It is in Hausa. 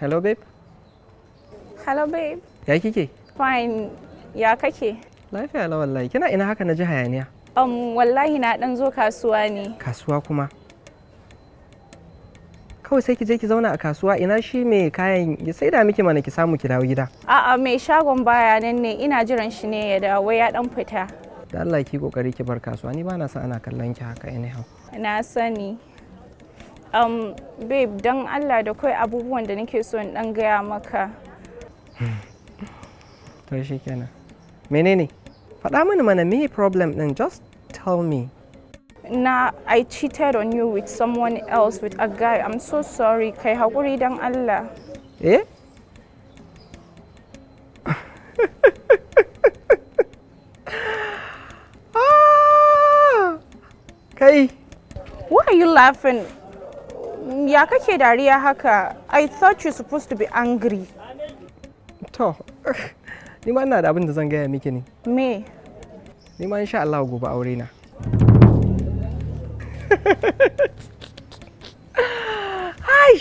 Hello, babe. Hello, babe. Ya kike? Fine. Ya kake? Lafiya la wallahi. Kina ina haka na ji hayaniya? Wallahi na dan zo kasuwa ne. Kasuwa kuma? Kawai sai ki je ki zauna a kasuwa, ina shi mai kayan ya saida miki mana ki samu ki dawo gida. A'a, mai shagon baya nan ne, ina jiran shi ne ya dawo, ya dan fita. Da Allah ki kokari ki bar kasuwa, ni bana son ana kallon ki haka anyhow. Na sani. Babe, don Allah da kai abubuwan da nake so in dan gaya maka. To shikenan. Menene? Faɗa mini mana, me problem din? Just tell me. Na I cheated on you with someone else, with a guy. I'm so sorry. Kai hakuri don Allah. Eh? Ah! Kai! Why are you laughing? Ya kake dariya haka? I thought you're supposed to be angry. To, ni ma ina da abin da zan gaya miki ne. Me? Ni ma insha Allah gobe aure na. Ai!